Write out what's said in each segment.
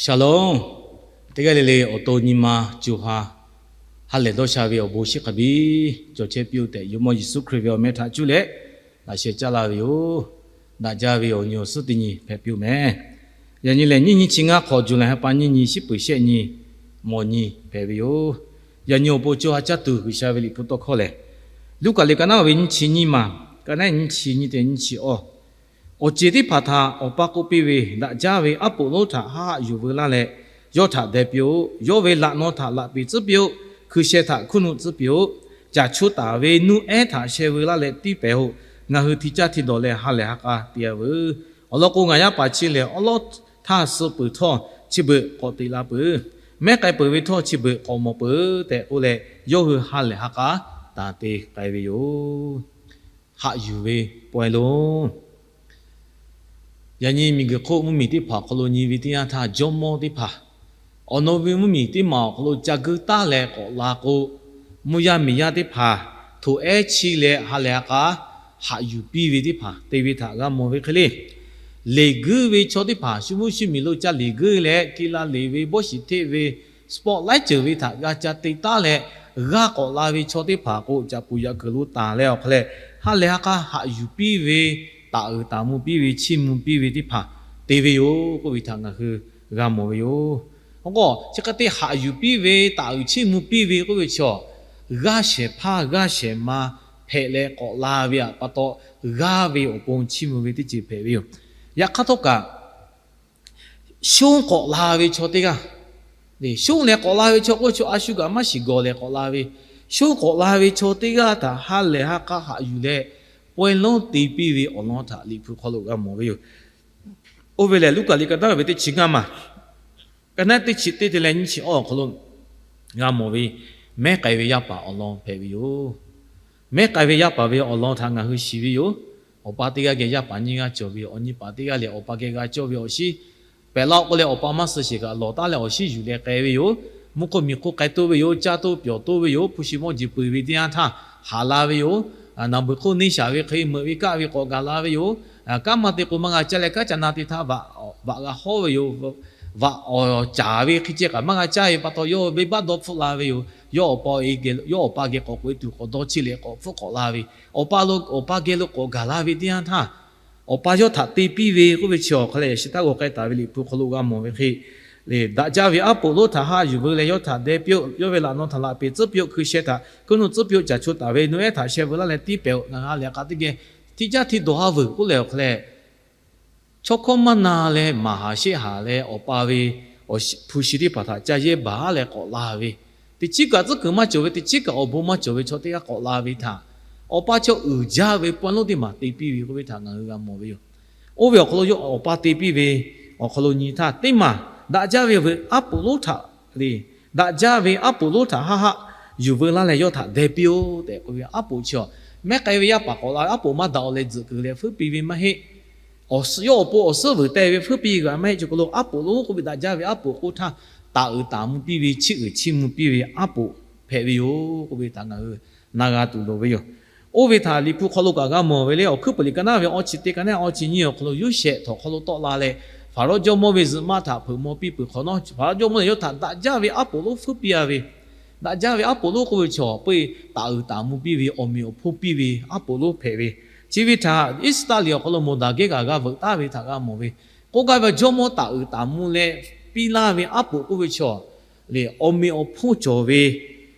Shalom. Teˇ g'aˇ le le awˬ to nyi ma co ha ha lehˬ dawˇ sha ve awˬ bon shiˍ hk'a biˇ cawˬ chehˇ piˇ-oˆ tehꞈ, Jawˇmawˇ Yeˍsuˆ Hkriꞈ ve awˬ meh htaꞈ cuˇ leh laꞈ sheh caˇ la ve yoˬ. Daꞈ jaˇ ve awˬ nyi awˬ suhˉ teˇ nyi hpehꞈ piˇ-oˆ meh. Yaꞈ nyi lehˬ, nyiˇ nyi chi ngaˇ hk'awꞈ, July ha pa nyiˇ nyi, shiˉ peuˍ shehˆ nyi, mawˬ nyi hpehꞈ ve yoˬ. Yaꞈ nyi awˬ pon co ha caˇ tuˬ G'uiˬsha ve Liꞈ hpu tawˇ hkawˇ lehˬ, Luˉkaꞈ liꞈ ka naˉ ve nyiˇ chi nyiˇ ma, ka naˉ nyiˇ chi nyiˇ te nyiˇ chi awˇ, awˬ ceˬ teˇ hpaˍ htaꞈ Awˬ pa k'oˆ piˇ ve, Daꞈ jaˇ ve aˉ poꞈ lonˉ htaꞈ haˆ haˆ yuˬ veu laˇ leh, yawˇ htaꞈ deh piˇ-oˆ. Yawˇ ve laꞈ naw htaꞈ laꞈ peˍ tcuhˉ piˇ-oˆ. Hkui sheh htaꞈ hkuiˉ nuˆ tcuhˉ piˇ-oˆ. Caˬ chu taˍ ve nuˇ ehˉ htaꞈ sheh veu laˇ leh tiˇ pehˍ-oˆ. Ngaˬ hui hti caˇ hti dawˬ leh ha lehˬ ha k'a te-a veuˬ. Awˬ lawn k'o, ngaˬ yaˇ paˍ chi lehˬ, awˉ lawˉ htaˇ suh peuˬ htawˇ chi beuꞈ k'awꞈ teꞈ la peuˬ. Mehˉ k'ai peuˬ ve htawˇ chi beuꞈ k'awꞈ mawˬ peuˬ tehꞈ k'oˆ leh, yawˇ hui ha lehˬ ha k'a taˍ te k'ai ve yoˬ. Haꞈ yuˬ ve pawehˇ lonˉ. Yaꞈ nyi miˬguiˬ hk'oˆ mvuhˇmiˬ teˇ hpaˍ awˬ hk'aw lo nyi ve teˇ yanˇ htaˇ, jawˇmawˇ teˇ hpaˍ awˬ naw ve mvuhˇmiˬ teˇ maˬ awˬ hk'aw lo ca guiˇ taˉ leh k'awꞈ la k'o, mvuhˇ yaˇ miˬ yaˇ teˇ hpaˍ htoꞈ ehˉ chi leh ha lehˬ ha k'a haꞈ yuˬ piˇ ve teˇ hpaˍ te ve htaꞈ g'a mawˬ ve hk'e le. Leˬ guiˇ ve chaw teˇ hpaˍ shu mvuhˇ shu miˬ lo ca leˬ guiˇ leh, ke la leˬ ve bawˇ shiˍ hteˆ ve spotlight ceuˬ ve htaꞈ g'a ca te taˉ leh, g'a k'awꞈ la ve chaw teˇ hpaˍ k'o, caꞈ puˍ yaꞈ kuiˬ lo taˍ leh awˬ hk'aw leh, ha lehˬ ha k'a haꞈ yuˬ piˇ ve, taˍ uiˍ taˍ mvuh piˇ ve, chiˇ mvuh piˇ ve teˇ hpaˍ te ve yoˬ k'oˆ ve htaꞈ ngaˬ hui g'a mawˬ ve yoˬ. Awˬ k'o, chi hk'e te haꞈ yuˬ piˇ ve, taˍ uiˍ chiˇ mvuh piˇ ve k'oˆ ve chaw, g'aˇ shehˍ hpaˇ g'aˇ shehˍ ma hpehꞈ leh k'awꞈ la ve htaꞈ pa taw, g'aˇ ve awˬ pon chiˇ mvuh ve teˇ ceuˬ hpehꞈ ve yoˬ. Yaꞈ hk'aˇ htawˇ kaꞈ, shonˇ k'awꞈ la ve chaw teˇ g'aˇ, shonˇ leh k'awꞈ la ve chaw k'oˆ ve chaw, a shu kaꞈ maˇ shiˍ gawˬ leh k'awꞈ la ve, shonˇ k'awꞈ la ve chaw teˇ g'aˇ htaꞈ ha lehˬ ha k'a haꞈ yuˬ leh, pawehˇ lonˉ te piˇ ve awˬ lawn htaꞈ Liꞈ hpu hk'aw lo g'a mawˬ ve yoˬ. Oˇ ve lehˬ, Luˉkaꞈ liꞈ ka naˉ ve teˇ chi ngaˇ ma, ka naˉ teˇ chi teˇ te leh nyiˇ chi awˇ awˬ hk'aw lo g'a mawˬ ve, mehˉ k'ai ve yaˇ paˍ awˬ lawn hpehꞈ ve yoˬ. Mehˉ k'ai ve yaˇ paˍ ve awˬ lawn htaꞈ ngaˬ hui shiˍ ve yoˬ. Awˬ pa teˇ g'aˇ geh yaˇ paˍ nyiˇ g'aˇ cawˬ ve, awˬ nyi paˍ teˇ g'aˇ lehˬ awˬ pa geh g'a cawˇ ve awˬ shinˉ pehꞈ laˇ-oˆ k'oˆ leh, awˬ pa maˇ suh sheˍ kaꞈ lawˬ taˉ leh awˬ shinˉ yuˬ leh k'ai ve yoˬ. Mvuhˇ hk'oˆ miˬ hk'oˆ k'ai toˆ ve yoˬ. Caˇ toˆ pyawˬ toˆ ve yoˬ. Hpu shi mawˇ jeˬ peuˬ ve teˇ yanˇ htaˇ haˍ la ve yoˬ. Naˬ beuˬ hk'oˆ neˇ shaˍ ve hk'e meuꞈ ve kaˆ ve k'awꞈ gaˬ la ve yoˬ. Kanˉ maˇ te k'o maˇ g'a caˇ leh kanˉ ca na te htaˇ vaꞈ g'a hawˉ ve yoˬ. Vaꞈ awˍ caˍ ve hk'e ceh kaꞈ maˇ g'a caˇ ve pa taw, yawˇ venˇbaˆ dawˇ hpfuhˆ la ve yoˬ. Yawˇ awˬ pa geh lo, yawˇ awˬ pa geh k'awꞈ k'oꞈ e tuˬ k'awꞈ dawˇ cheˇ leh k'awꞈ hpfuhˆ k'awꞈ la ve, awˬ pa lo, awˬ pa geh lo k'awꞈ gaˬ la ve teˇ yanˇ htaˇ, awˬ pa yawˇ htaꞈ te piˇ ve k'oˆ ve chi awˬ hk'aw leh, yaꞈ shi taˇ g'aw k'ai taˍ ve Liꞈ hpu hk'aw lo g'a mawˬ ve hk'e, daꞈ jaˇ ve aˉ poꞈ lonˉ htaꞈ haˆ yuˬ veu leh yawˇ htaꞈ deh piˇ-oˆ. Yawˇ ve laꞈ naw htaꞈ laꞈ peˍ tcuhˉ piˇ-oˆ. Hkui sheh htaꞈ hkuiˉ nuˆ tcuhˉ piˇ-oˆ. Caˬ chu taˍ ve nuˇ ehˉ htaꞈ sheh veu laˇ leh tiˇ pehˍ-oˆ. Ngaˬ ha lehˬ k'a teˇ geh hti caˇ hti dawˬ ha veuˬ k'oˆ leh awˬ hk'aw leh, chaw hkawˇ maˇ na leh maˍ haˍ sheˆ haˍ leh awˬ pa ve hpu shi teˇ hpaˍ htaꞈ ca yehˇ baˬ leh k'awꞈ la ve, teˇ chiˉ kaꞈ tcuhˉ kuiˬ maˇ cawˬ ve, teˇ chiˉ kaꞈ awˬ bon maˇ cawˬ ve chaw teˇ g'aˇ k'awꞈ la ve htaꞈ, awˬ pa chaw uiˍ jaˇ ve pawehˇ lonˉ teˇ maˬ te piˇ ve k'oˆ ve htaꞈ ngaˬ hui g'a mawˬ ve yoˬ. Oˇ ve awˬ hk'aw lo yawˇ awˬ pa te piˇ ve awˬ hk'aw lo nyi htaˇ, teˇ maˬ daꞈ jaˇ ve veuꞈ aˉ poꞈ lonˉ htaꞈ le, daꞈ jaˇ ve aˉ poꞈ lonˉ htaꞈ haˆ haˆ yuˬ veu laˇ leh yawˇ htaꞈ deh piˇ-oˆ tehꞈ k'oˆ ve. Aˉ poꞈ chi awˬ, mehˉ k'ai ve yaˇ paˍ k'awꞈ la ve aˉ poꞈ maˇ daꞈ-o leh tzuhꞈ kuiˬ leh fuiˉ piˇ ve maˇ heˆ. Awˬ suhˉ, yawˇ awˬ pon awˬ suhˉ veuˬ teh ve fuiˉ piˇ g'a maˇ heˆ. Chi hk'aw lo aˉ poꞈ lonˉ k'oˆ ve daꞈ jaˇ ve aˉ poꞈ k'oˆ htaˇ, taˍ uiˍ taˍ mvuh piˇ ve, chiˇ uiˍ chiˇ mvuh piˇ ve aˉ poꞈ hpehꞈ ve yoˬ k'oˆ ve htaꞈ ngaˬ hui na g'a tuˬ loˍ ve yoˬ. Oˇ ve htaꞈ Liꞈ hpu hk'aw lo kaꞈ g'a mawˬ ve le. Awˬ hkuiˉ puiˍ liꞈ ka naˉ ve awˇ chi teˇ, ka naˉ awˇ chi nyiˇ awˬ hk'aw lo Yoˇsehꞈ htawnˍ hk'aw lo tawˆ la leh, Hpaˍrawˇ jawˇmawˇ ve zuhꞈ maˆ htaꞈ hpeuꞈ maw piˇ peuˬ hk'awꞈ nawˉ, Hpaˍrawˇ jawˇmawˇ lehˬ yawˇ htaꞈ daꞈ jaˇ ve aˉ poꞈ lonˉ fuiˉ piˇ-a ve, daꞈ jaˇ ve aˉ poꞈ lonˉ k'oˆ ve chaw peuˇ taˍ uiˍ taˍ mvuh piˇ ve, awˬ meꞈ awˬ hponˇ piˇ ve aˉ poꞈ lonˉ hpehꞈ ve. Chi ve htaꞈ Iˉsaˍreˍlaˆ awˬ hk'aw lo mawˬ daꞈ gehˇ kaꞈ g'a veuꞈ taˍ ve htaꞈ g'a mawˬ ve. K'oˆ gaˇ ve, jawˇmawˇ taˍ uiˍ taˍ mvuh leh piˇ laˇ ve aˉ poꞈ k'oˆ ve chaw lehˬ, awˬ meꞈ awˬ hponˇ cawˬ ve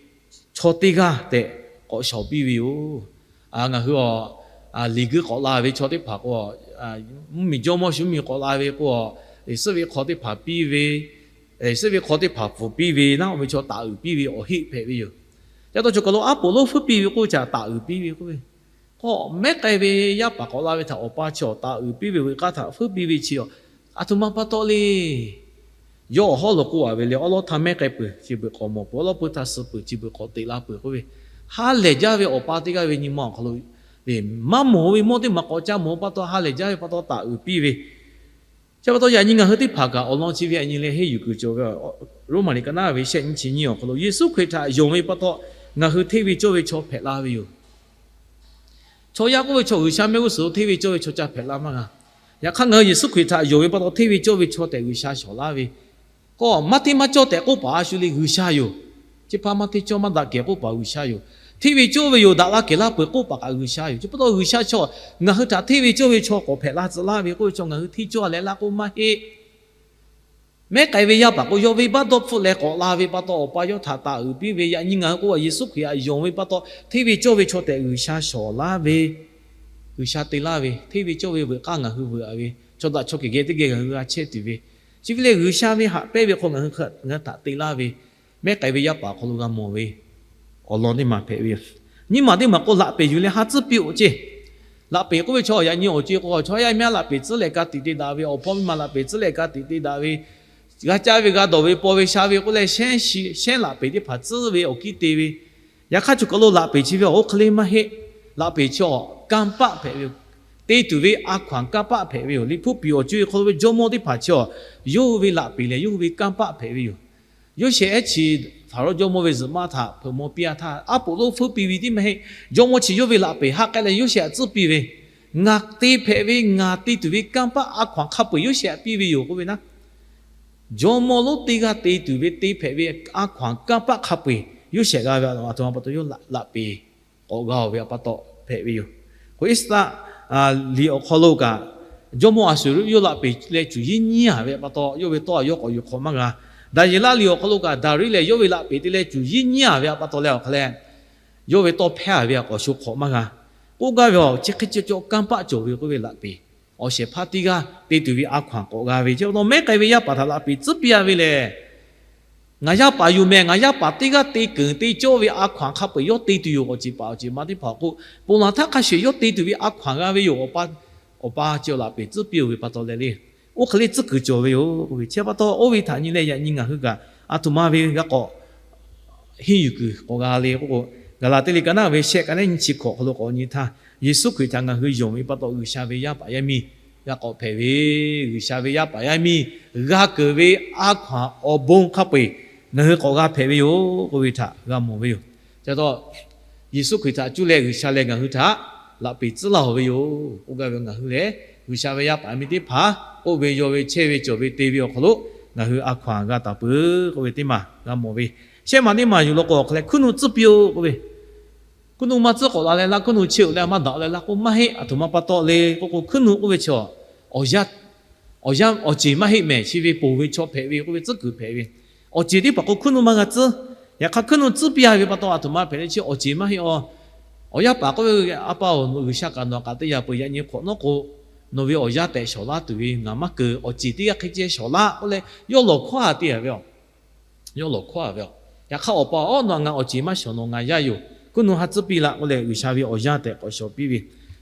chaw teˇ g'aˇ tehꞈ k'awꞈ shawˍ piˇ ve yoˬ. Ngaˬ hui awˬ, liꞈ guiˇ k'awꞈ la ve chaw teˇ hpaˍ k'o, mvuhˇmiˬ jawˇmawˇ shu mvuhˇmiˬ k'awꞈ la ve k'o, suhˉ ve hk'aw teˇ hpaˍ piˇ ve, suhˉ ve hk'aw teˇ hpaˍ pfuhˍ piˇ ve, naˉ oˇ ve chaw taˍ uiˍ piˇ ve awˬ heˆ hpehꞈ ve yoˬ. Ca taw chaw kaˬ lo aˉ poꞈ lonˉ fuiˉ piˇ ve k'oˆ ve htaꞈ taˍ uiˍ piˇ ve k'oˆ ve, k'o mehˉ k'ai ve yaˇ paˍ k'awꞈ la ve htaꞈ awˬ pa chi awˬ taˍ uiˍ piˇ ve veuꞈ k'aˇ htaꞈ fuiˉ piˇ ve chi, a htoꞈ ma pa taw le. Yawˇ awˬ hawˉ lo k'oˆ-a ve le, awˉ lawˉ htaˇ mehˉ k'ai peuˬ chi beuꞈ k'awꞈ mawˬ peuˬ, awˉ lawˉ peuˇ htaˇ suh peuˬ chi beuꞈ k'awꞈ teꞈ la peuˬ k'oˆ ve, ha lehˬ jaˇ ve awˬ pa teˇ g'aˇ ve nyi ma awˬ hk'aw lo, maˇ mawˬ ve mawˇ teˇ maˬ k'awꞈ ca mawˬ pa taw, ha lehˬ jaˇ ve pa taw taˍ uiˍ piˇ ve, chi pa taw yaꞈ nyi ngaˬ hui teˇ hpaˍ kaꞈ awˬ lawn chi ve a nyi leh henˇ yuˬ kuiˬ cawˬ ve. Roˉmaꞈ liꞈ ka naˉ ve shehˆ nyiˇ chi nyiˇ awˬ hk'aw lo Yeˍsuˆ Hkriꞈ htaꞈ yonˍ ve pa taw, ngaˬ hui hteˇ ve cawˇ ve chaw hpehꞈ la ve yoˬ. Chaw yaˇ k'oˆ ve chaw G'uiˬsha mehˆ g'uˇ suhˍ lo hteˇ ve cawˇ ve chaw ca hpehꞈ la maˇ g'a. Yaꞈ hk'aˇ ngaˬ hui Yeˍsuˆ Hkriꞈ htaꞈ yonˍ ve pa taw hteˇ ve cawˇ ve chaw tehꞈ G'uiˬsha shawˍ laˇ ve, K'o, maˇ hteˇ maˇ cawˇ tehꞈ k'oˆ paˍ a shu le, G'uiˬsha yoˬ. Chi hpaˇ maˇ hteˇ cawˇ maˇ daꞈ kehˬ k'oˆ paˍ G'uiˬsha yoˬ. Hteˇ ve cawˇ ve yoˬ, daꞈ la kehˬ laˇ peuˬ k'oˆ paˍ kaꞈ G'uiˬsha yoˬ. Chi pa taw G'uiˬsha chaw, ngaˬ hui htaꞈ hteˇ ve cawˇ ve chaw k'awꞈ hpehꞈ la tcuh laˇ ve k'oˆ ve chaw ngaˬ hui hteˇ cawˇ leh laˇ k'oˆ maˇ heˆ. Mehˉ k'ai ve yaˇ paˍ k'o, yawˇ venˇbaˆ dawˇ hpfuhˆ leh k'awꞈ la ve pa taw, Awˬ pa yawˇ htaꞈ taˍ uiˍ piˇ ve. Yaꞈ nyi ngaˬ hui k'o, Yeˍsuˆ Hkriꞈ htaꞈ yonˍ ve pa taw, hteˇ ve cawˇ ve chaw tehꞈ G'uiˬsha shawˍ laˇ ve, G'uiˬsha te laˇ ve, hteˇ ve cawˇ ve veuꞈ k'aˇ ngaˬ hui veuꞈ a ve, chaw daꞈ chaw kehˬ geh teˇ geh ngaˬ hui g'a chehˇ tuˬ ve, chi ve lehˬ G'uiˬsha ve haꞈ pehnˇ ve hk'aw ngaˬ hui htaꞈ te laˇ ve, mehˉ k'ai ve yaˇ paˍ awˬ hk'aw lo g'a mawˬ ve awˬ lawn teˇ maˬ hpehꞈ ve yoˬ. Nyiˇ maˬ teˇ maˬ k'o, laꞈ peˍ yuˬ leh ha tcuhˉ piˇ-oˆ ceˇ. Laꞈ peˍ k'oˆ ve chaw yaꞈ nyi awˬ co-e k'o, chaw yaˇ miˇ a laꞈ peˍ tcuhˉ leh ka tiꞈ te daꞈ ve, awˬ hpawˇ miˇ ma laꞈ peˍ tcuhˉ leh ka tiꞈ te daꞈ ve, g'a caˇ ve g'a dawˬ ve, paw ve sha ve k'oˆ leh, shehˉ laꞈ peˍ teˇ hpaˍ tcuhˉ ve awˬ kiˇ te ve, yaꞈ hk'aˇ choˬ kaˬ lo laꞈ peˍ chi ve awˬ oˇ hk'e le maˇ heˆ. Laꞈ peˍ chi awˬ kanˇ paˆ hpehꞈ ve yoˬ. Te tuˬ ve a hkaw anˬ kanˇ paˆ hpehꞈ ve yoˬ. Liꞈ hpu piˍ awˬ co-e hk'aw lo ve jawˇmawˇ teˇ hpaˍ chi awˬ, yawˇ hui ve laꞈ peˍ lehˬ yawˇ hui ve kanˇ paˆ hpehꞈ ve yoˬ. Yoˇsehꞈ ehˉ chi Hpaˍrawˇ jawˇmawˇ ve zuhꞈ maˆ htaꞈ hpeuꞈ maw piˇ-a htaˇ, aˉ poꞈ lonˉ feuˉ piˇ ve tiˉ maˇ heˆ. Jawˇmawˇ chi yawˇ ve laꞈ peˍ haˆ k'ai leh Yoˇsehꞈ htaꞈ tcuhˉ piˇ ve, ngaˬ te hpehꞈ ve ngaˬ te tuˬ ve kanˇ paˆ a hkaw anˬ hk'a peu-eˬ Yoˇsehꞈ htaꞈ piˇ ve yoˬ k'oˆ ve naˉ, jawˇmawˇ lonˉ teˇ g'aˇ te tuˬ ve te hpehꞈ ve a hkaw anˬ kanˇ paˆ hk'a peu-eˬ Yoˇsehꞈ g'a ve, a htoꞈ ma pa taw yawˇ laꞈ peˍ k'awꞈ g'a-oˬ ve pa taw hpehꞈ ve yoˬ. K'o, Iˉsaˍreˍlaˆ liꞈ awˬ hk'aw lo kaꞈ, jawˇmawˇ Aˍsuˍruˆ yawˇ laꞈ peˍ leh cuˬ yiˉ nyiˉ-a ve pa taw, yawˇ ve tawˇ a yawˇ k'awꞈ yuˬ hk'awꞈ maˇ g'a. Daˍyeˍlaˆ liꞈ awˬ hk'aw lo kaꞈ, Daˍriˆ lehˬ yawˇ ve laꞈ peˍ te leh cuˬ yiˉ nyiˉ-a ve pa taw leh awˬ hk'a leh, yawˇ ve tawˇ hpehˇ-a ve a k'awꞈ sho hk'awꞈ maˇ g'a. K'oˆ gaˇ ve awˬ chi hk'e ca cawˇ kanˇ paˆ cawˬ ve k'oˆ ve laꞈ peˍ, awˬ shehˍ hpaˇ teˇ g'aˇ te tuˬ ve a hkaw anˬ k'awꞈ g'a ve. Chi pa taw mehˉ k'ai ve yaˇ paˍ htaꞈ laꞈ peˍ tcuhˉ piˇ-a ve lehˬ, ngaˬ yaˇ paˍ yoˬ mehˍ, ngaˬ yaˇ paˍ teˇ g'aˇ te keunˍ te cawˇ ve a hkaw anˬ hk'a peu-eˬ yawˇ te tuˬ yoˬ. Awˬ ceˬ paˍ awˬ ceˬ ma teˇ hpaˍ k'o, ponˬ laˬ htaˇ hk'a shuˍ yawˇ te tuˬ ve a hkaw anˬ g'a ve yoˬ. Awˬ pa, awˬ pa chi laꞈ peˍ tcuhˉ piˇ-oˬ ve pa taw leh le, oˇ hk'e le tcuhˉ kuiˬ cawˬ ve yoˬ k'oˆ ve. Chi pa taw oˇ ve htaꞈ nyi leh yaꞈ nyi ngaˬ hui kaꞈ a htoꞈ ma ve g'a k'awꞈ henˇ yuˬ kuiˬ k'awꞈ g'a le k'oˆ k'o, Gaˍlaˍtiˆ liꞈ ka naˉ ve shehˆ ka naˉ nyi chi hkawꞈ hk'aw lo k'awꞈ nyi htaˇ, Yeˍsuˆ Hkriꞈ htaꞈ ngaˬ hui yonˍ ve pa taw G'uiˬsha ve yaˇ paˍ yaˇ miˇ g'a k'awꞈ hpehꞈ ve, G'uiˬsha ve yaˇ paˍ yaˇ miˇ g'a keunˍ ve a hkaw anˬ awˬ bon hk'a peu-eˬ ngaˬ hui k'awꞈ g'a hpehꞈ ve yoˬ k'oˆ ve htaꞈ g'a mawˬ ve yoˬ. Chi pa taw, Yeˍsuˆ Hkriꞈ htaꞈ cuˇ leh G'uiˬsha leh ngaˬ hui htaꞈ laꞈ peˍ tcuhˉ laˇ-oˬ ve yoˬ. Oˇ gaˇ ve ngaˬ hui lehˬ G'uiˬsha ve yaˇ paˍ yaˇ miˇ teˇ hpaˍ k'oˆ ve, yawˇ ve chehˇ ve cawˬ ve te ve awˬ hk'aw lo ngaˬ hui a hkaw anˬ g'a taˍ peuˬ k'oˆ ve teˇ maˬ g'a mawˬ ve. Shehˆ maˬ teˇ maˬ yuˬ law k'o awˬ hk'a leh hkuiˉ nuˆ tcuhˉ piˇ-oˬ k'oˆ ve, hkuiˉ nuˆ maˇ tcuhˉ k'awꞈ la leh laˇ, hkuiˉ nuˆ chehˇ-oˬ leh maˇ daꞈ leh laˇ k'oˆ maˇ heˆ. A htoꞈ ma pa taw le k'oˆ k'o, hkuiˉ nuˆ k'oˆ ve chi awˬ yanˇ, awˬ yanˇ awˬ ceˬ maˇ heˆ mehˍ. Chi ve ponˬ ve chaw hpehꞈ ve k'oˆ ve, tcuhˉ kuiˬ hpehꞈ ve, awˬ ceˬ teˇ hpaˍ k'o hkuiˉ nuˆ maˇ g'a tcuhˉ. Yaꞈ hk'aˇ hkuiˉ nuˆ tcuhˉ piˇ-a ve pa taw a htoꞈ ma hpehꞈ le, chi awˬ ceˬ maˇ heˆ-oˬ. Awˬ yaˇ paˍ k'oˆ ve, A pa-oˬ, G'uiˬsha kaꞈ nawˬ kaꞈ te yaꞈ peuˬ. Yaꞈ nyi hk'awꞈ nawˉ k'o, nawˬ ve awˬ yanˇ tehꞈ shawˍ laˇ tuˬ ve ngaˬ maˇ keunˍ. Awˬ ceˬ teˇ g'aˇ hk'e ceh shawˍ laˇ k'oˆ leh yawˇ lawˬ hkawˇ-a te-a ve yoˬ. Yawˇ lawˬ hkawˇ-a ve yoˬ. Yaꞈ hk'aˇ awˬ pa-oˬ, nawˬ ngaˬ awˬ ceˬ maˇ shawˍ, nawˬ ngaˬ yaˇ yoˬ. Hkuiˉ nuˆ ha tcuhˉ piˇ laˇ k'oˆ leh G'uiˬsha ve awˬ yanˇ tehꞈ k'awꞈ shawˍ piˇ ve.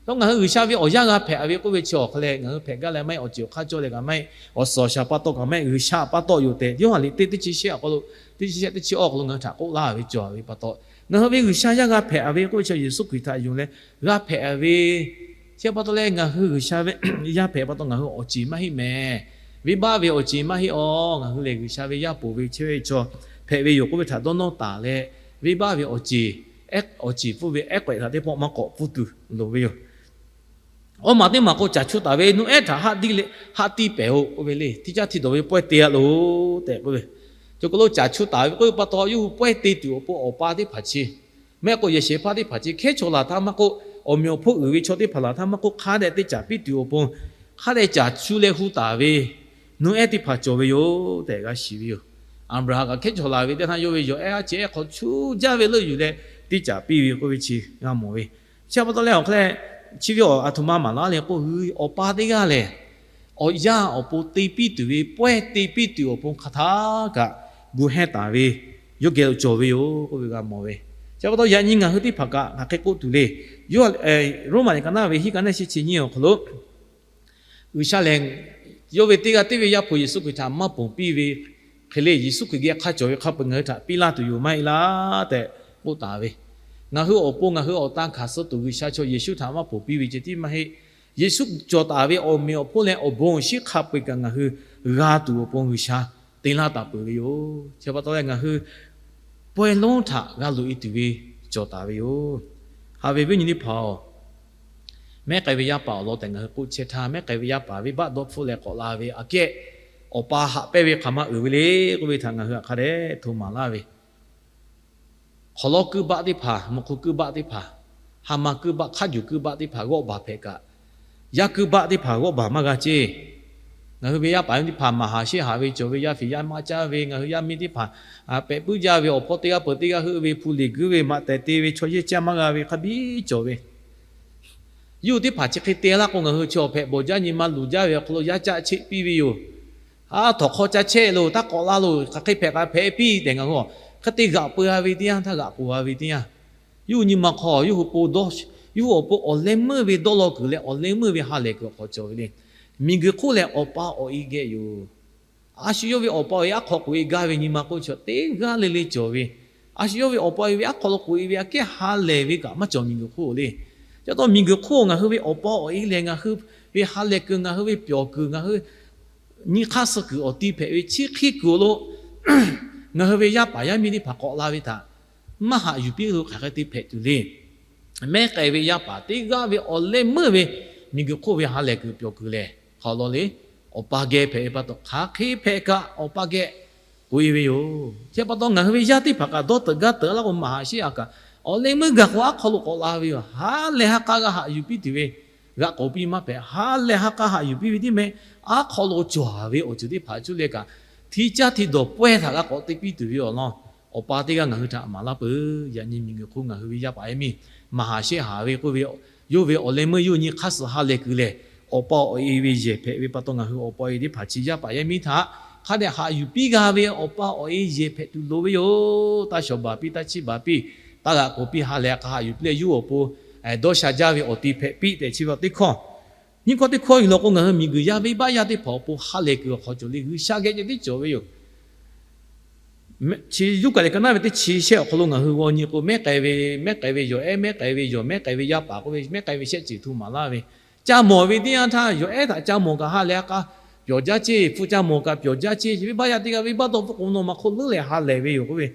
Nawˬ ngaˬ hui G'uiˬsha ve awˬ yanˇ g'a hpehꞈ-a ve k'oˆ ve chi awˬ hk'a leh ngaˬ hui hpehꞈ gaˇ leh maˇ heˆ, awˬ ceˬ awˬ hk'aˇ cawˇ leh kaꞈ maˇ heˆ, awˬ suhˍ awˬ shaˍ pa taw kaꞈ maˇ heˆ, G'uiˬsha pa taw yoˬ tehꞈ Yoˇhanˬ liꞈ teˇ teˇ chi shehˆ awˬ hk'aw lo, teˇ chi shehˆ teˇ chi awˬ hk'aw lo ngaˬ hui htaꞈ k'oˆ laˇ ve cawˬ ve pa taw, ngaˬ hui ve G'uiˬsha yaˇ g'a hpehꞈ-a ve k'oˆ ve chi Yeˍsuˆ Hkriꞈ htaꞈ yonˍ leh g'a hpehꞈ-a ve chi pa taw leh ngaˬ hui G'uiˬsha ve yaˇ hpehꞈ pa taw ngaˬ hui awˬ ceˬ maˇ heˆ mehˍ. Venˇbaˆ ve awˬ ceˬ maˇ heˆ-oˬ. Ngaˬ hui lehˬ G'uiˬsha ve yaˇ ponˬ ve chehˇ ve chaw hpehꞈ ve yoˬ k'oˆ ve htaꞈ dawˇ nawˇ taˍ leh, venˇbaˆ ve awˬ ceˬ, awˬ ceˬ pfuhˇ ve ehˉ k'awehꞈ htaꞈ teˇ pawˆ maˇ k'awꞈ pfuhˇ tuˬ loˍ ve yoˬ. Awˬ maˬ teˇ maˬ k'o, caˬ chu taˍ ve nuˇ ehˉ htaꞈ haˆ tiˇ pehˍ-oˬ k'oˆ ve le. Teˇ caˉ hti dawˬ ve pawehˇ te-a loˬ tehꞈ k'oˆ ve, cawˬ k'o lo caˬ chu taˍ ve k'oˆ ve pa taw yawˇ hui pawehˇ te tuˬ awˬ pon awˬ pa teˇ hpaˍ chi, maˇ heˆ k'o yehˬ shehˍ hpaˇ teˇ hpaˍ chi hkehˉ chaw laˬ htaˇ maˇ k'oˆ, awˬ meꞈ awˬ hponˇ uiˍ ve chaw teˇ hpaˍ laˬ htaˇ maˇ k'oˆ, hk'a dehꞈ te caˍ piˇ tuˬ awˬ pon hk'a dehꞈ caˬ chu leh hu taˍ ve nuˇ ehˉ teˇ hpaˍ cawˬ ve yoˬ tehꞈ g'a shiˍ ve yoˬ. Aˍbraˍhanˍ kaꞈ hkehˉ chaw laˬ ve teˇ htaˇ yawˇ ve yawˬ ehˉ aˉ ceh ehˉ hk'aw chu jaˇ ve leuˆ yuˬ leh teˇ caˍ piˇ ve k'oˆ ve chi g'a mawˬ ve. Chi pa taw leh awˬ hk'a leh, chi ve awˬ a htoꞈ ma maˍ laˇ leh k'o, awˬ pa teˇ g'aˇ lehˬ awˬ yanˇ awˬ pon te piˇ tuˬ ve, pawehˇ te piˇ tuˬ awˬ pon hk'aˬ htaˇ kaꞈ gu hehˇ taˍ ve, yawˇ geh lo cawˬ ve yoˬ k'oˆ ve g'a mawˬ ve. Chi pa taw yaꞈ nyi ngaˬ hui teˇ hpaˍ kaꞈ hk'aˬ hk'e k'oˆ tuˬ le. Yawˇ Roˉmaꞈ liꞈ ka naˉ ve hiˉ ka naˉ shehˆ chi nyiˇ awˬ hk'aw lo G'uiˬsha lehˬ, yawˇ ve teˇ g'aˇ teˇ ve Yaˇ hpu Yeˍsuˆ Hkriꞈ htaꞈ maˇ ponˬ piˇ ve hk'e le, Yeˍsuˆ Hkriꞈ geh hk'a cawˬ ve hk'a peu-eˬ ngaˬ hui htaꞈ piˇ laˇ tuˬ yoˬ maˇ heˆ laˇ tehꞈ k'oˆ taˍ ve. Ngaˬ hui awˬ pon ngaˬ hui awˬ tan hkanˍ suh tuˬ G'uiˬsha chaw Yeˍsuˆ htaꞈ maˇ ponˬ piˇ ve ceh tiˉ maˇ heˆ. Yeˍsuˆ cawˬ taˍ ve awˬ meꞈ awˬ hponˇ leh awˬ bon awˬ shinˉ hk'a peu-eˬ kaꞈ ngaˬ hui g'a tuˬ awˬ pon G'uiˬsha te laˇ taˍ peuˬ ve yoˬ. Chi pa taw leh ngaˬ hui pawehˇ lonˉ htaꞈ g'a loꞈ-e tuˬ ve cawˬ taˍ ve yoˬ. Haꞈ ve viˉ nyi teˇ hpaˍ-oˬ, mehˉ k'ai ve yaˇ paˍ awˬ lawn tehꞈ ngaˬ hui k'oˆ chehˇ htaˇ, mehˉ k'ai ve yaˇ paˍ venˇbaˆ dawˇ hpfuhˆ leh k'awꞈ la ve aꞈ kehˉ Awˬ pa haꞈ pehnˇ ve hk'aˬ ma uiˍ ve le k'oˆ ve htaꞈ ngaˬ hui htaꞈ hk'a dehꞈ hto maˍ laˇ ve, hk'awꞈ lawˉ kuiˇ baˆ teˇ hpaˍ, muꞈ hk'u kuiˇ baˆ teˇ hpaˍ, ha ma kuiˇ baˆ, hk'a juˬ kuiˇ baˆ teˇ hpaˍ g'awˆ baˬ hpehꞈ kaꞈ, yaˇ kuiˇ baˆ teˇ hpaˍ g'awˆ baˬ maˇ g'a ceˇ. Ngaˬ hui ve yaˇ paˍ yaˇ miˇ teˇ hpaˍ maˍ haˍ sheˆ haˍ ve cawˬ ve, yaˇ fiˍ yaˇ maˇ caˇ ve, ngaˬ hui yaˇ miˇ teˇ hpaˍ pehꞈ puiˉ jaˇ ve, awˬ hpawˇ teˇ g'aˇ peuˬ teˇ g'aˇ heuˆ ve, hpu liꞈ guiˇ ve, maꞈ tehˬ te ve, chaw yehˇ caˇ maˇ g'a ve hk'a biˇ cawˬ ve. Yawˇ hui teˇ hpaˍ chi hk'e te laˇ k'o, ngaˬ hui chi awˬ hpehꞈ bawˬ jaˇ nyi ma luˬ jaˇ ve awˬ hk'aw lo yaˇ caˆ cheˆ piˇ ve yoˬ. A, htawnˍ hk'aw ca chehˇ loˬ, taˇ k'awꞈ la loˬ, hk'aˬ hk'e hpehꞈ kaꞈ hpehꞈ piˇ tehꞈ ngaˬ hui hk'e te g'aꞈ peu-a ve teˇ yanˇ, htaˇ g'aꞈ k'oˍ-a ve teˇ yanˇ, yawˇ hui nyi ma hk'aw yawˇ hui po dawˇ, yawˇ hui awˬ pon awˬ leh meuˇ ve dawˇ law kuiˬ leh awˬ leh meuˇ ve ha lehˬ kuiˬ awˬ hk'aw cawˬ ve le. Miˬguiˬ hk'oˆ lehˬ, awˬ pa awˬ e geh yoˬ. A shu yawˇ ve awˬ pa awˬ e aˉ hk'aw k'oꞈ-e gaˇ ve nyi ma k'oˆ chi teˇ g'aˇ le le cawˬ ve, a shu yawˇ ve awˬ pa awˬ e ve aˉ hk'aw lo k'oꞈ-e ve aꞈ kehˉ ha lehˬ ve kaꞈ maˇ cawˬ miˬguiˬ hk'oˆ le. Chi pa taw miˬguiˬ hk'oˆ ngaˬ hui ve awˬ pa awˬ e lehˬ, ngaˬ hui ve ha lehˬ kuiˬ, ngaˬ hui ve pyawˬ kuiˬ, ngaˬ hui nyi hk'aˇ suh kuiˬ awˬ ti hpehꞈ ve chi hk'e kuiˬ lo ngaˬ hui ve yaˇ paˍ yaˇ miˇ teˇ hpaˍ k'awꞈ la ve htaꞈ maˇ haꞈ yuˬ piˇ lo hk'aˬ hk'e te hpehꞈ tuˬ le. Mehˉ k'ai ve yaˇ paˍ teˇ g'aˇ ve awˬ leh meuˇ ve miˬguiˬ hk'oˆ ve ha lehˬ kuiˬ pyawˬ kuiˬ lehˬ, hk'aˬ lo le, awˬ pa geh hpehꞈ ve pa taw, hk'aˬ hk'e hpehꞈ kaꞈ awˬ pa geh k'oꞈ-e ve yoˬ. Chi pa taw ngaˬ hui ve yaˇ teˇ hpaˍ kaꞈ dawˇ teuꞈ gaˇ teuꞈ laˇ k'o, maˍ haˍ sheˆ-a kaꞈ, awˬ leh meuˇ gaˬ k'o aˉ hk'aw lo k'awꞈ la ve yoˬ. Ha lehˬ ha k'a g'a haꞈ yuˬ piˇ tuˬ ve, g'aꞈ k'oˍ piˇ maˇ hpehꞈ. Ha lehˬ ha k'a haꞈ yuˬ piˇ ve teˇ meh, aˉ hk'aw lo cawˬ-a ve awˬ ceuˬ teˇ hpaˍ cuˇ leh kaꞈ, hti caˇ hti dawˬ pawehˇ htaꞈ g'a k'awꞈ te piˇ tuˬ ve awˬ lawn, awˬ pa teˇ g'aˇ ngaˬ hui htaꞈ maˍ laˇ peuˬ. Yaꞈ nyi miˬguiˬ hk'oˆ ngaˬ hui ve yaˇ paˍ yaˇ miˇ maˍ haˍ sheˆ haˍ ve k'oˆ ve, yawˇ ve awˬ leh meuˇ yawˇ nyi hk'aˇ suh ha lehˬ kuiˬ lehˬ, awˬ pa awˬ e ve yehˬ hpehꞈ ve pa taw, ngaˬ hui awˬ pa awˬ e teˇ hpaˍ chi yaˇ paˍ yaˇ miˇ htaꞈ hk'a dehꞈ haꞈ yuˬ piˇ g'a ve awˬ pa awˬ e yehˬ hpehꞈ tuˬ loˍ ve yoˬ. Taˇ shawˍ baˬ piˇ, taˇ chiˇ baˬ piˇ, taˇ g'aꞈ k'oˍ piˇ, ha lehˬ ha k'a haꞈ yuˬ piˇ leh yawˇ awˬ pon dawˇ sha jaˇ ve awˬ ti hpehꞈ piˇ tehꞈ chi ve teˇ hkawˇ. Nyiˇ hkawˇ teˇ hkawˇ yuˬ law k'o, ngaˬ hui miˬguiˬ yaˇ venˇbaˆ yaˇ teˇ hpaˍ awˬ pon ha lehˬ kuiˬ awˬ hk'aw cawˬ le. G'uiˬsha geh ceh tiˉ cawˬ ve yoˬ. Chi Yoˇkaˍliˍ ka naˉ ve teˇ chi shehˆ awˬ hk'aw lo ngaˬ hui g'aw nyi k'o, mehˉ k'ai ve, mehˉ k'ai ve yawˬ ehˉ, mehˉ k'ai ve yawˬ, mehˉ k'ai ve yaˇ paˍ k'oˆ ve, mehˉ k'ai ve shehˆ ceuˬ hto maˍ laˇ ve, ca mawˬ ve teˇ yanˇ htaˇ, yawˬ ehˉ htaꞈ ca mawˬ kaꞈ ha lehˬ ha k'a pyawˬ jaˇ ceˇ, hpu ca mawˬ kaꞈ pyawˬ jaˇ ceˇ, venˇbaˆ yaˇ teˇ g'aˇ venˇbaˆ dawˇ hpfuhˆ k'o, mvuhˇ naw ma hk'oˆ leuˉ leh ha lehˬ ve yoˬ k'oˆ ve.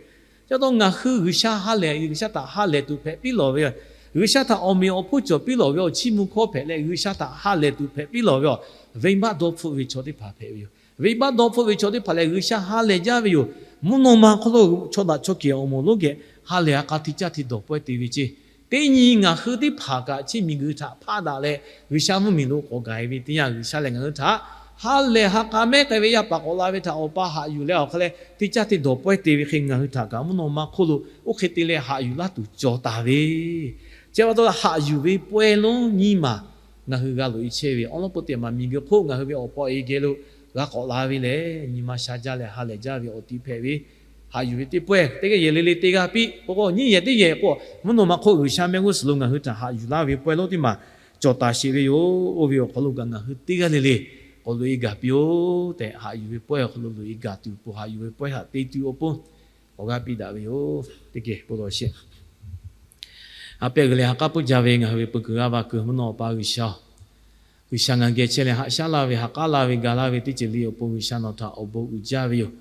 Chi pa taw ngaˬ hui G'uiˬsha ha lehˬ, G'uiˬsha htaꞈ ha lehˬ tuˬ hpehꞈ piˇ lawˬ ve, G'uiˬsha htaꞈ awˬ meꞈ awˬ hponˇ cawˬ piˇ lawˬ ve awˬ chiˇ mvuh hkawˇ hpehꞈ leh, G'uiˬsha htaꞈ ha lehˬ tuˬ hpehꞈ piˇ lawˬ ve awˬ venˇbaˆ dawˇ hpfuhˆ ve chaw teˇ hpaˍ hpehꞈ ve yoˬ. Venˇbaˆ dawˇ hpfuhˆ ve chaw teˇ hpaˍ lehˬ, G'uiˬsha ha lehˬ jaˇ ve yoˬ. Mvuhˇ naw ma hk'oˆ lo chaw daꞈ chaw kehˬ awˬ moˍ lonˉ geh ha lehˬ ha k'a hti caˇ hti dawˬ pawehˇ te ve ceˇ. Teˇ nyi ngaˬ hui teˇ hpaˍ kaꞈ chi miˬguiˬ htaꞈ hpaˆ daꞈ leh G'uiˬsha mvuhˇmiˬ lo k'awꞈ gaˬ-e ve teˇ yanˇ, G'uiˬsha lehˬ ngaˬ hui htaꞈ ha lehˬ ha k'a mehˉ k'ai ve yaˇ paˍ k'awꞈ la ve htaꞈ awˬ pa haꞈ yuˬ leh awˬ hk'aw leh hti caˇ hti dawˬ pawehˇ te ve hk'e, ngaˬ hui htaꞈ kaꞈ mvuhˇ naw ma hk'oˆ lo oˇ hk'e te leh haꞈ yuˬ laˇ tuˬ cawˬ taˍ ve, chi pa taw haꞈ yuˬ ve pawehˇ lonˉ nyiˇ maˬ ngaˬ hui g'a loꞈ-e chehˇ ve awˬ lawn peu teˇ maˬ miˬguiˬ hk'oˆ ngaˬ hui ve awˬ pa awˬ e geh lo g'a k'awꞈ la ve lehˬ, nyi ma sha jaˇ leh ha lehˬ jaˇ ve awˬ ti hpehꞈ ve, haꞈ yuˬ ve teˇ pawehˇ teˇ g'aˇ yehˬ le le te g'a piˇ k'o, nyiˇ yehˬ teˇ yehˬ k'o, mvuhˇ naw ma hk'oˆ G'uiˬsha mehˆ g'uˇ suhˍ lo ngaˬ hui htaꞈ haꞈ yuˬ laˇ ve pawehˇ lonˉ teˇ maˬ cawˬ taˍ sheˍ ve yoˬ. Oˇ ve awˬ hk'aw lo kaꞈ ngaˬ hui teˇ g'aˇ le le k'awꞈ loꞈ-e gaˬ piˇ-oˆ tehꞈ, haꞈ yuˬ ve pawehˇ awˬ hk'aw lo loꞈ-e gaˬ tuˬ, haꞈ yuˬ ve pawehˇ htaꞈ te tuˬ awˬ pon awˬ g'aˇ piˇ daꞈ ve yoˬ. Teˇ geh bon lawˬ sheˍ. A pehˇ g'uiˬ leh ha k'aˉ puiˉ jaˇ ve ngaˬ hui ve peu kuiˬ g'aˇ va kuiˬ mvuhˇ naw awˬ pa G'uiˬsha-oˬ, G'uiˬsha ngaˬ geh chehˇ leh haꞈ shaˉ laˇ ve, ha k'aˉ laˇ ve, ga laˇ ve teˇ ceuˬ le awˬ pon G'uiˬsha nawˬ htaꞈ awˬ bon uiˍ jaˇ ve yoˬ.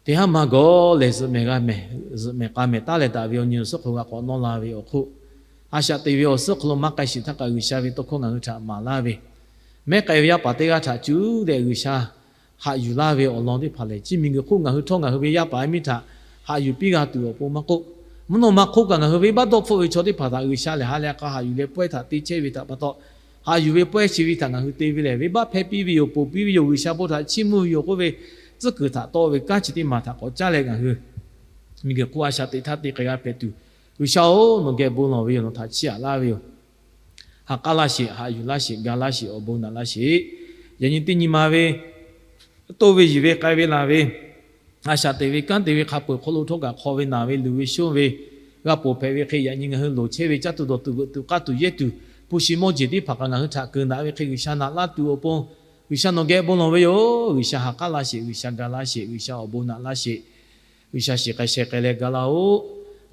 Teˇ haˉ ma gawˬ lehˬ zuhꞈ mehˍ g'a mehˍ, zuhꞈ mehˍ k'a mehˍ taˉ leh daꞈ ve awˬ nyi awˬ suhˉ hk'aw lo g'a k'awꞈ nawˇ la ve awˬ hk'oˆ, a shaꞈ teꞈ ve awˬ suhˉ hk'aw lo maˇ k'ai shiˍ htaˇ kaꞈ G'uiˬsha ve tawˇ hkawˇ ngaˬ hui htaꞈ maˍ laˇ ve, mehˉ k'ai ve yaˇ paˍ teˇ g'aˇ htaꞈ cuˇ leh G'uiˬsha haꞈ yuˬ laˇ ve awˬ lawn teˇ hpaˍ lehˬ, chi miˬguiˬ hk'oˆ ngaˬ hui htawˇ ngaˬ hui ve yaˇ paˍ yaˇ miˇ htaꞈ haꞈ yuˬ piˇ g'a tuˬ awˬ pon maˇ k'oˆ, mvuhˇ naw ma hk'oˆ kaꞈ ngaˬ hui venˇbaˆ dawˇ hpfuhˆ ve chaw teˇ hpaˍ htaꞈ G'uiˬsha lehˬ ha leh ha k'a haꞈ yuˬ leh pawehˇ htaꞈ te chehˇ ve htaꞈ pa taw, haꞈ yuˬ ve pawehˇ chi ve htaꞈ ngaˬ hui te ve lehˬ, venˇbaˆ hpehˇ piˇ ve yoˬ, ponˬ piˇ ve yoˬ, G'uiˬsha bon htaꞈ chiˇ mvuh ve yoˬ k'oˆ ve tcuhˉ kuiˬ htaꞈ tawˆ ve kanˉ chi teˇ maˬ htaꞈ k'awꞈ caˉ leh ngaˬ hui miˬguiˬ hk'oˆ a shaꞈ teꞈ htaˇ te k'ai g'a hpehꞈ tuˬ, G'uiˬsha-oˬ, nawˬ geh bon lawˬ ve yoˬ, nawˬ htaꞈ chiˇ aꞈ laˇ ve yoˬ. Ha k'aˉ laˇ sheˍ, haꞈ yuˬ laˇ sheˍ, ga laˇ sheˍ, awˬ bon naꞈ laˇ sheˍ. Yaꞈ nyi teˇ nyi ma ve, toˇ ve yiˬ ve k'ai ve laˬ ve, a shaꞈ teꞈ ve kanˉ te ve hk'a peuˬ hk'aw lo htawˇ kaꞈ hk'aw ve naˬ ve luˬ ve shonˇ ve g'a ponˬ hpehꞈ ve hk'e, yaꞈ nyi ngaˬ hui loˍ chehˇ ve caˇ tuˬ dawˬ tuˬ veuꞈ tuˬ k'aˇ tuˬ yehˇ tuˬ hpu shi mawˇ jeˬ teˇ hpaˍ kaꞈ ngaˬ hui htaꞈ keunˍ daꞈ ve hk'e, G'uiˬsha naꞈ laˇ tuˬ awˬ pon G'uiˬsha nawˬ geh bon lawˬ ve yoˬ. G'uiˬsha ha k'aˉ laˇ sheˍ, G'uiˬsha ga laˇ sheˍ, G'uiˬsha awˬ bon naꞈ laˇ sheˍ. G'uiˬsha shiˍ k'ai sheh k'ai leh ga laˇ-oˆ.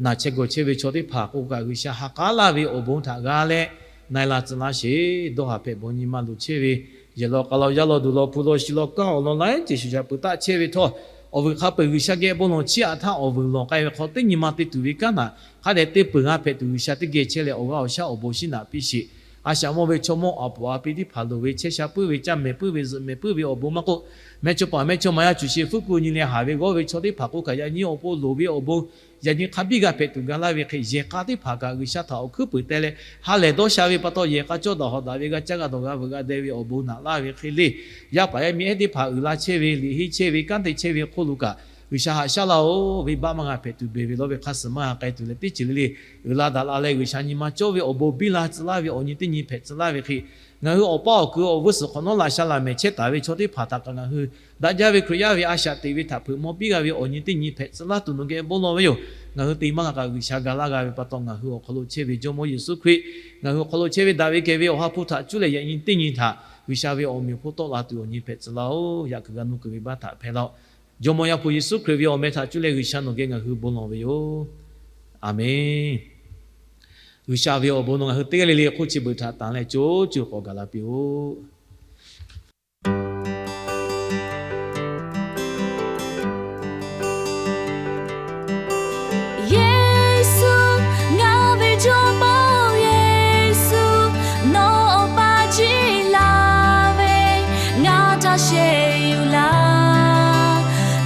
Naˬ chehˇ gawˬ chehˇ ve chaw teˇ hpaˍ k'o kaꞈ, G'uiˬsha ha k'aˉ laˇ ve awˬ bon htaꞈ g'a leh na-e la tcuh laˇ sheˍ. Dawˇ haˍ hpehꞈ bawˬ nyi ma loˍ chehˇ ve, yehˬ law k'a law, yaˇ law duˬ law, hpu law shi law, kanˉ awˬ lawn laiˉ ceuˬ shuˍ shaˍ peuˬ taˆ chehˇ ve htawˇ, awˬ vuiˬ hk'a peuˬ G'uiˬsha geh bon lawˬ chiˇ aꞈ htaˇ, awˬ vuiˬ lawˬ k'ai ve hk'aw teˇ nyi ma te tuˬ ve kanˉ htaꞈ hk'a dehꞈ te peuˬ g'a hpehꞈ tuˬ, G'uiˬsha teˇ geh chehˇ leh awˬ g'aˇ awˬ shaˉ awˬ bon shinˉ naꞈ piˇ sheˍ. A shaꞈ mawˇ ve chaw mawˇ a poˍ a pi teˇ hpaˍ loˍ ve chehˇ sha puiˉ ve, caˇ mehˍ puiˉ ve, zuhꞈ mehˍ puiˉ ve awˬ bon maˇ k'oˆ, mehˇchawˇ paˍ mehˇchawˇma yaˇ cuˬ sheˍ fuˉ kuˬ nyi leh haˍ ve g'awˇ ve chaw teˇ hpaˍ k'oˆ kaꞈ, yaꞈ nyi awˬ pon loˍ ve awˬ bon, yaꞈ nyi hk'a biˇ g'a hpehꞈ tuˬ ga laˇ ve hk'e, yehˬ k'a teˇ hpaˍ kaꞈ G'uiˬsha htaꞈ awˬ hkuiˉ puiˍ teh leh ha lehˬ dawˇ sha ve pa taw, yehˬ k'a cawˇ daꞈ hawꞈ daꞈ ve g'a caˇ g'a dawˬ g'a veuꞈ g'a deh ve awˬ bon naꞈ laˇ ve hk'e le. Yaˇ paˍ yaˇ miˇ ehˉ teˇ hpaˍ uiˍ la chehˇ ve, liꞈ henˇ chehˇ ve, kanˉ te chehˇ ve hk'oˆ lo kaꞈ, G'uiˬsha haꞈ shaˉ laˇ-oˬ. Venˇbaˆ maˇ g'a hpehꞈ tuˬ, beˬ ve lawˇ ve hk'aˇ suh maˇ g'a k'ai tuˬ leh, teˇ ceuˬ le le uiˍ la daꞈ la leh, G'uiˬsha nyi ma cawˇ ve awˬ bon biˇ la tcuh laˇ ve awˬ nyi teˇ nyi hpehꞈ tcuh laˇ ve hk'e, ngaˬ hui awˬ paˇ awˬ kuiˬ awˬ g'uˇ suhˍ hk'awꞈ nawˉ laꞈ sha laˬ mehˍ chehˇ taˍ ve chaw teˇ hpaˍ htaꞈ kaꞈ, ngaˬ hui daꞈ jaˇ ve Hkriꞈ yaˇ ve a shaꞈ teꞈ ve htaꞈ hpeuꞈ maw piˇ g'a ve awˬ nyi teˇ nyi hpehꞈ tcuh laˇ tuˬ nawˬ geh bon lawˬ ve yoˬ. Ngaˬ hui te maˇ g'a kaꞈ G'uiˬsha ga laˇ g'a ve pa taw, ngaˬ hui awˬ hk'aw lo chehˇ ve Jawˇmawˇ Yeˍsuˆ Hkriꞈ, ngaˬ hui awˬ hk'aw lo chehˇ ve daꞈ ve kehˬ ve Awˬ ha hpu htaꞈ cuˇ leh yaꞈ nyi teˇ nyi htaꞈ G'uiˬsha ve awˬ meꞈ awˬ hponˇ tawˆ la tuˬ awˬ nyi hpehꞈ tcuh laˇ-oˬ. Yaꞈ kuiˬ g'a nuˇ kuiˬ ve baˆ htaꞈ hpehˇ laˇ-oˆ. Jawˇmawˇ Yaˇ hpu Yeˍsuˆ Hkriꞈ ve awˬ meh htaꞈ cuˇ leh G'uiˬsha nawˬ geh ngaˬ hui bon lawˬ ve yoˬ. A menˬ. G'uiˬsha ve awˬ bon nawˬ ngaˬ hui teˇ g'aˇ le le hk'oˆ chi beuꞈ htaꞈ tanˬ leh co co k'awꞈ gaˬ la piˇ-oˆ. Yeˍsuˆ, ngaˬ ve Jawˇmawˇ Yeˍsuˆ, nawˬ awˬ pa jiˇ laˇ ve ngaˬ htaꞈ sheˍ yuˬ laˇ.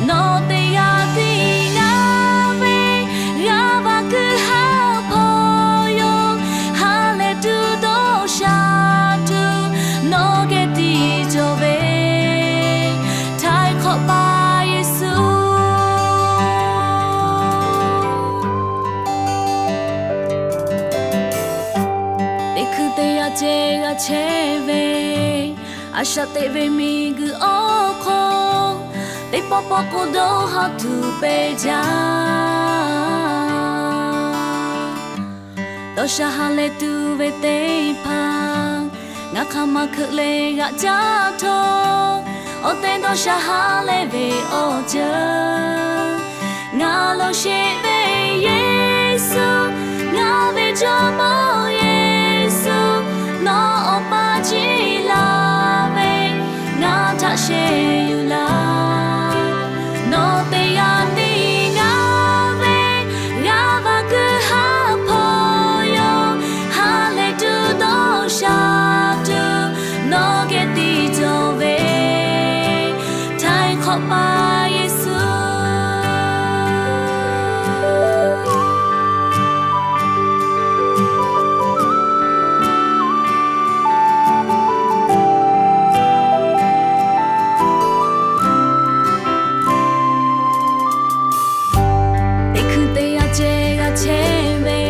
Nawˬ teˇ g'aˇ tiˉ ngaˬ ve g'aˇ va kuiˬ haˉ hpawˇ yoˬ. Ha lehˬ tuˬ dawˇ sha tuˬ nawˬ geh tiˇ cawˬ ve, htaiˍ hk'awꞈ paˍ Yeˍsuˆ. Teˇ hkui teˇ yanˇ ceh g'a chehˇ ve, a shaꞈ teꞈ ve miˬguiˬ awˬ hk'oˆ, teˇ pawˆ pawˆ k'o dawˇ haˍ tuˬ pehˇ jaˇ. Dawˇ sha ha lehˬ tuˬ ve teˇ hpaˍ, ngaˬ hk'aˬ ma hkeuꞈ leh g'aꞈ caˇ htawˇ, awˬ tehˬ dawˇ sha ha lehˬ ve awˬ ceuˬ ngaˬ lo sheˍ ve. Yeˍsuˆ, ngaˬ ve Jawˇmawˇ Yeˍsuˆ, nawˬ awˬ pa jiˇ laˇ ve ngaˬ htaꞈ sheˍ yuˬ laˇ. Nawˬ teˇ g'aˇ tiˉ ngaˬ ve g'aˇ va kuiˬ haˉ hpawˇ yoˬ. Ha lehˬ tuˬ dawˇ sha tuˬ nawˬ geh tiˇ cawˬ ve, htaiˍ hk'awꞈ paˍ Yeˍsuˆ. Teˇ hkui teˇ yanˇ ceh g'a chehˇ ve,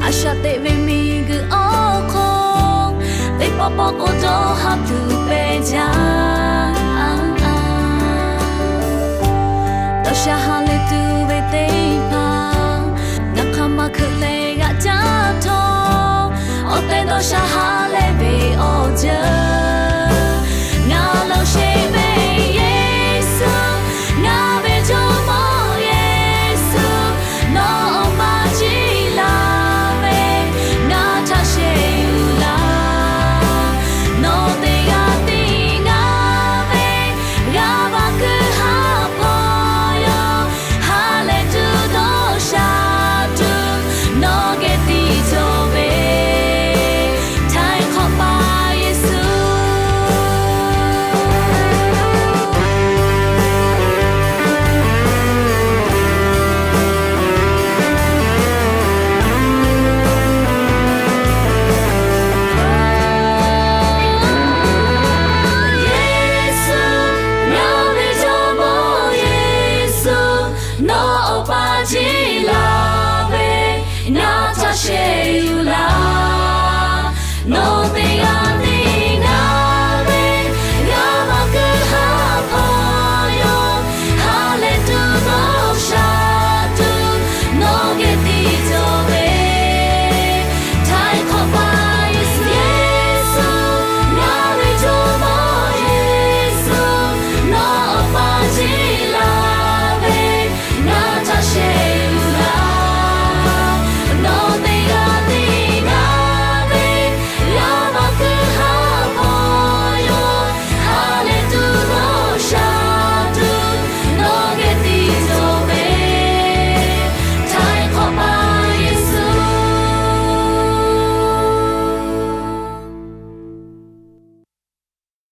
a shaꞈ teꞈ ve miˬguiˬ awˬ hk'oˆ, teˇ pawˆ pawˆ k'o dawˇ haˍ tuˬ pehˇ jaˇ. Dawˇ sha ha lehˬ tuˬ ve teˇ hpaˍ, ngaˬ hk'aˬ ma hkeuꞈ leh g'aꞈ caˇ htawˇ, awˬ tehˬ dawˇ sha ha lehˬ ve awˬ ceuˬ